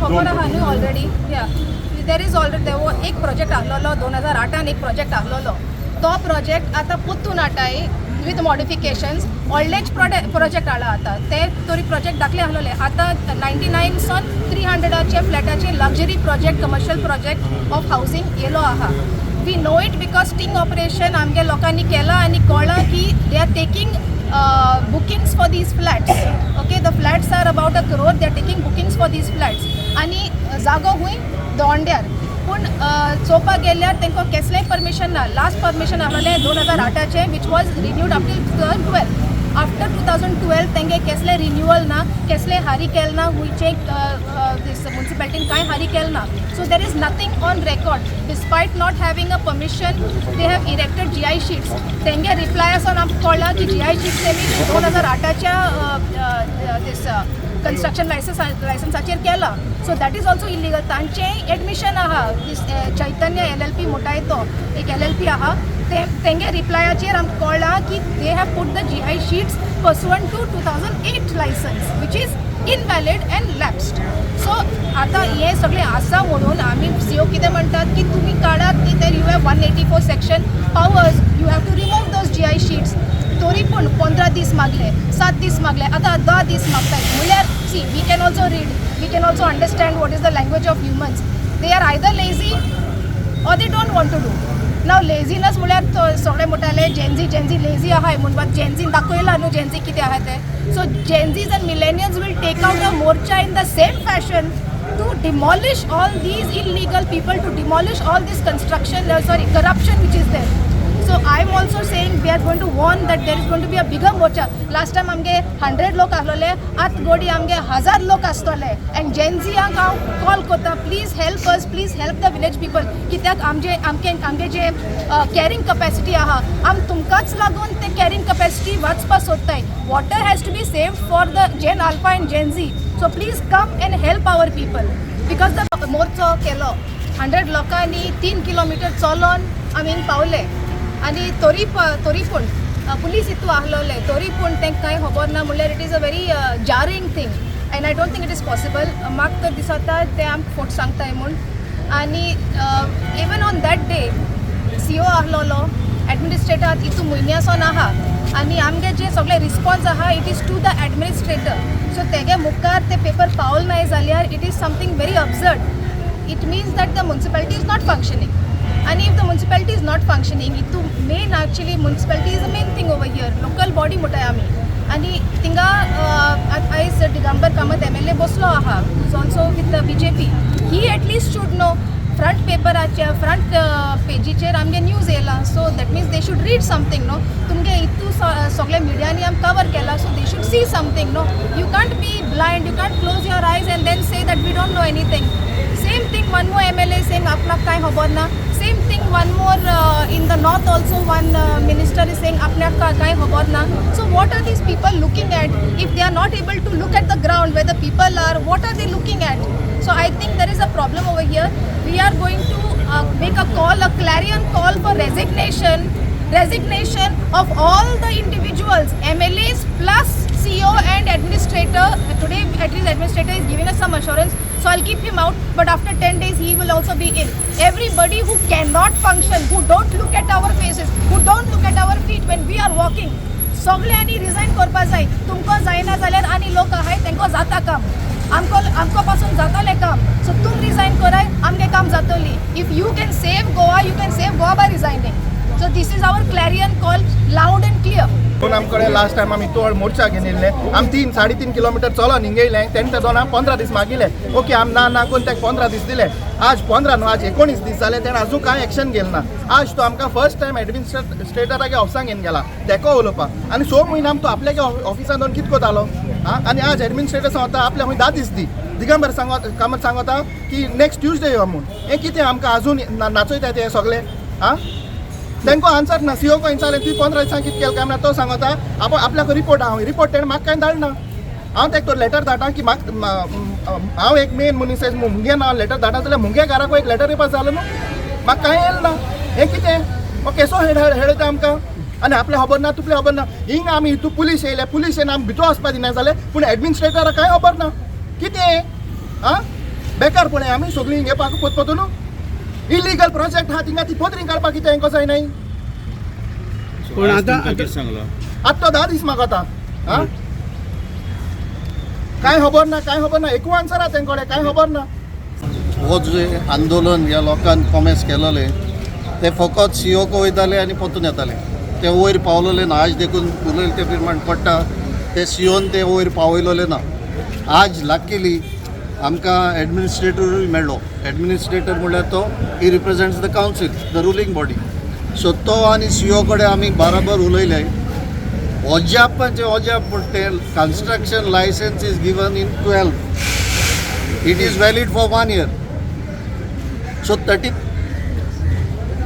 खबर आहा न्हू ऑलरेडी. या, there is already एक प्रोजेक्ट आहलोलो, 2008आन एक प्रोजेक्ट आहलोलो. तो प्रोजेक्ट आतां पोत्तून हाडटाय विथ मॉडिफिकेशन्स. व्हडलेच प्रोजेक्ट हाडला आतां. ते तरी प्रोजेक्ट दाखले आहलोले. आतां 99 सन 300आचे फ्लॅटाचे luxury project, commercial project of housing येयलो आहा. We know it because sting operation आमगे लोकांनी केलां आनी कळ्ळां की they are taking bookings for these flats, okay? The flats are about a crore. They are taking bookings for these flats आनी जागो खूंय? दोंड्यार. पूण चोवपाक गेल्यार तांकां केसलेंय परमिशन ना. लास्ट परमिशन आहलें 2008आचें, which was renewed up till 2012. After 2012 तेंगे केसलें रिन्युअल ना, केसलें हारी केलें ना. खुंयचे मुन्सिपालिटीन कांय हारी केलें ना. So there is nothing on record. Despite not having a permission, they have erected GI sheets. तेंगे रिप्लाय आसून आमकां कळ्ळां की जीआय शीट्स तेमी 2008आच्या दीस कन्स्ट्रक्शन लायसन्साचेर केला. So that is also illegal. तांचें एडमिशन आहा. दीस चैतन्य एलएलपी म्हणटाय, तो एक एलएलपी आहा. ते तेंगे रिप्लायाचेर आमकां कळ्ळां की they have put the GI sheets pursuant to 2008 license, which is invalid and lapsed. So आतां हें सगळें आसा म्हणून आमी सीओ कितें म्हणटात की तुमी काडात ती. तर you have 184 section powers, you have to remove those GI sheets. तरी पूण 15 दीस मागले, 7 दीस मागले, आतां 10 दीस मागताय. म्हणल्यार see, we can also read, we can also understand what is the language of humans. They are either lazy or they don't want to do. Now laziness म्हळ्यार तो सगळे म्हणटाले Gen Z, Gen Z lazy आहाय म्हूण, but जेन्झीन दाखयला न्हू Gen Z कितें आहा तें. So Gen Zs and millennials will take out a morcha in the same fashion to demolish all these illegal people, to demolish all this construction, sorry, corruption which is there. So I am also saying we are going to warn that there is going to be a bigger morcha. Last time आमगे 100 लोक आसलेले, आत गोडी आमगे हजार लोक आसतले. And जेन्झियांक हांव कॉल करता, please help us, please help the village people, कित्याक आमचे आमके आमगे जे कॅरिंग कपॅसिटी आहा, आम तुमकांच लागून ते कॅरिंग कपॅसिटी वाचपा सोदताय. Water has to be saved for the Gen Alpha and Gen Z, so please come and help our people, because the मोर्चो केलो, 100 लोकांनी 3 किलोमिटर चलोन आमी हिंग पावले आनी तरी पूण पुलीस हितू आहलोले, तरी पूण तांकां कांय खबर ना म्हणल्यार it is a very jarring thing and I don't think it is possible. म्हाका तर दिसता ते आमकां फोट सांगताय म्हूण. आनी even on that day CO आहलोलो, एडमिनिस्ट्रेटर हितू म्हयन्यासोन आहा आनी आमगे जे सगळे रिस्पॉन्स आहा, it is to the administrator. So तेगे मुखार ते पेपर पावल नाय जाल्यार it is something very absurd. It means that the municipality is not functioning. And if the municipality is not functioning, हितू main, actually municipality is the main thing over here, local body म्हणटाय आमी. आनी थिंगा आयज Digambar Kamat MLA बसलो आहा, is also with the BJP. He at least should know. Front पेपराचेर, front पेजीचेर आमगे न्यूज येयला, so that means they should read something, no? तुमगे हितू सगळे मिडियांनी आम कवर केला, so they should see something, no? You can't be blind, you can't close your eyes and then say that we don't know anything. Same thing, one more MLA saying आपणाक कांय खबर ना. Same thing, one more, in the north also one minister is saying आपणाक कांय खबर ना. So what are these people looking at? If they are not able to look at the ground where the people are, what are they looking at? So I think there is a problem over here. We are going to make a call, a clarion call for resignation, resignation of all the individuals, MLAs plus CEO and administrator. Today, at least administrator is giving us some assurance, so I'll keep him out. But after 10 days, he will also be in. Everybody who cannot function, who don't look at our faces, who don't look at our feet when we are walking, सगळ्यांनी resign करपा जाय. तुमकां जायना जाल्यार आनी लोक आहाय, तांकां जाता काम. आमकां आमकां पासून जातलें काम. सो तुम रिजायन कराय, आमगे काम जातली. If you can save Goa, you can save Goa by resigning. So this is our clarion call, loud and clear. पूण आमकडे लास्ट टायम आमी तोळ मोर्चा घेवन येयल्ले. आमी 3-3.5 किलोमिटर चलोन हिंग येयले. तेणे ते दोना 15 दीस मागिले. ओके, आमी ना ना करून तेका 15 दीस दिले. आज 15 न्हू, आज 19 दीस जाले, तेणे अजून कांय एक्शन घेतलं ना. आज तो आमकां फर्स्ट टायम एडमिनिस्ट्रेटरागे ऑफिसांक घेवन गेला तेको उलोवपाक. आनी 6 म्हयने आम तो आपल्यागे ऑफिसान वचून कितें करतालो आं? आनी आज एडमिनिस्ट्रेटर सांगता आपल्या खंय 10 दीस दी. दिगंबर सांगत कामत सांगता की नेक्स्ट ट्युजडे यो म्हूण. हें कितें, आमकां अजून नाचयता ते सगळे आं? तांकां आन्सर ना. सीओ विचारलें, तुवें 15 दिसांक कितें केलें काय म्हणल्यार तो सांगता आपण आपल्याक रिपोर्ट आहा. रिपोर्ट तेणें म्हाका कांय धाडना. हांव तेका तो लेटर धाडटा की म्हाका हांव एक मेन मनीस, मुगे नांव लेटर धाडटा जाल्यार मुगे घराक एक लेटर येवपा जालो न्हू. म्हाका कांय येयलें ना. हें कितें? हो केसो हेड हेडयता आमकां आनी आपलें खबर ना, तुपलें खबर ना. हिंगा आमी हितू पुलीस येयले, पुलीस येवन आमी भितर वचपा दिना जाले, पूण एडमिनिस्ट्रेटराक कांय खबर ना. कितें आं? बेकार पळय आमी सगळीं हिंगे पाक पोत न्हू. इलिगल प्रोजेक्ट आहा थिंगा, ती पदरी काडपाक कितें हेंको जायनाय. पण आता कितें सांगला? आतां तो 10 दीस मागता. आं, कांय खबर ना, कांय खबर ना. एकू आन्सर आहा तेंचे कडेन, कांय खबर ना. हो जे आंदोलन ह्या लोकांक कॉमेस केलेले ते फकत सीओक वयताले आनी परतून येताले, ते वयर पावलेले ना. आज देखून उलयले ते प्रमाण पडटा, ते सीओन ते वयर पावयलेले ना. आज लकीली आमकां एडमिनिस्ट्रेटरूय मेळ्ळो. एडमिनिस्ट्रेटर म्हणल्यार तो he represents the council, the ruling body. So तो आनी सीओ कडेन आमी बाराबर उलयले. अजापाचें अजाप म्हण तें construction licence is given in 12, it is valid for one year. So 30,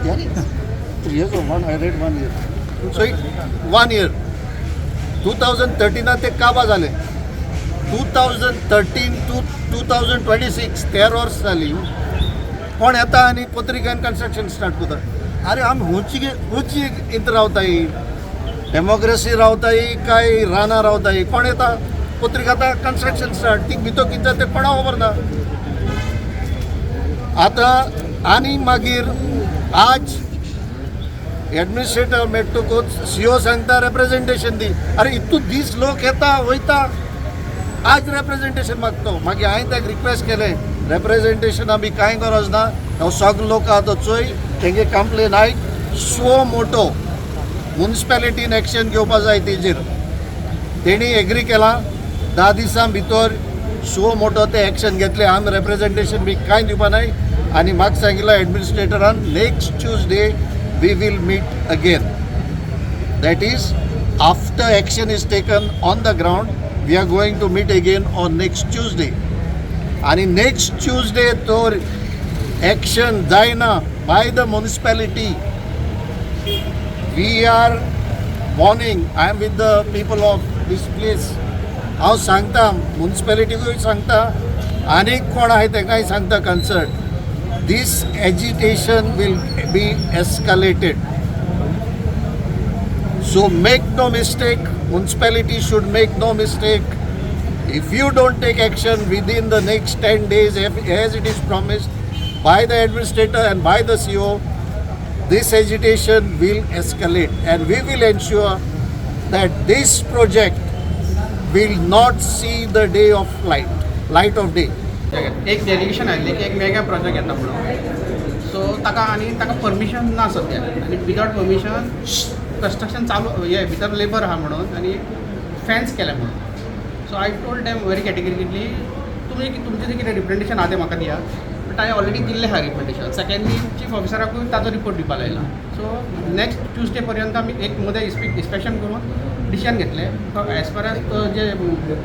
yeah, 3 years or one, I read one year. So it, one year. 2013 ते काबा जाले. 2013 to 2026, 13 वर्स जाली. कोण येता आनी पत्रिकेन कन्स्ट्रक्शन स्टार्ट करता. अरे, आमी खंयची खंयची हितून रावताय? डेमोक्रेसी रावताय काय रानां रावताय? कोण येता, पत्रिका आतां कन्स्ट्रक्शन स्टार्ट. ती भितर कितें जाता तें कोणाक खबर ना आतां. आनी मागीर आज एडमिनिस्ट्रेटर मेळटकूच सीओ सांगता रेप्रेझेंटेशन दी. अरे, इतू दीस लोक येता वयता, आज रेप्रेझेंटेशन मागतो. मागीर हांवें ताका रिक्वेस्ट केलें, रेप्रेझेंटेशन आमी कांय गरज ना, हो सगलो लोक आहा तो चोय, तेंगे कंप्लेन आयक. सो मोटो मुन्सिपेलिटीन एक्शन घेवपा जाय तेजेर. तेणी एग्री केलां, 10 दिसां भितर सो मोटो ते एक्शन घेतले. आमी रेप्रेझेंटेशन बी कांय दिवपा नाय. आनी म्हाका सांगिल्लें एडमिनिस्ट्रेटरान, next Tuesday we will meet again, that is after action is taken on the ground, we are going to meet again on next Tuesday. आणि नेक्स्ट ट्युजडे तर एक्शन जायना by the municipality, we are warning. I am with the people of this place. हांव सांगता, मुन्सिपेलिटीकूय सांगता आनी कोण आहाय तेकाय सांगता, concern this agitation will be escalated. So make no mistake, municipality should make no mistake. If you don't take action within the next 10 days, as it is promised by the administrator and by the CO, this agitation will escalate and we will ensure that this project will not see the day of light, light of day. एक delegation आयिल्लें की एक mega project येता म्हणून. So ताका आनी ताका permission ना सद्या आनी विदावट परमिशन कन्स्ट्रक्शन चालू, हे भितर लेबर आहा म्हणून आनी फेन्स केल्या म्हणून. So I told them very categorically, तुमी तुमचें जें कितें रिप्रेजेंटेशन आहा तें म्हाका दिया. बट हांवें ऑलरेडी दिल्लें आहा रिप्रेजेंटेशन. सेकेंडली, चीफ ऑफिसराकूय ताजो रिपोर्ट दिवपा लायला. सो नेक्स्ट ट्युजडे पर्यंत आमी एक मदें इन्स्पेक्शन करून डिसिजन घेतले एज फार एज जे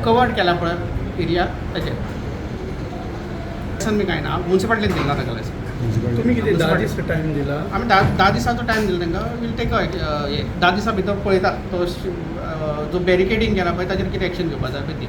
कवर्ड केला पळय एरिया ताचेर. लायसन बी कांय ना, मुन्सिपालिटीन दिला ताका लायसन. तुम्ही किती 10 दीस टाइम दिला? आमी 10 10 दिसाचो टायम दिला तांकां. Will take हे 10 दिसां भितर पळयता तो जो बॅरिकेडींग केला पळय ताचेर कितें एक्शन घेवपा जाय पळय ती.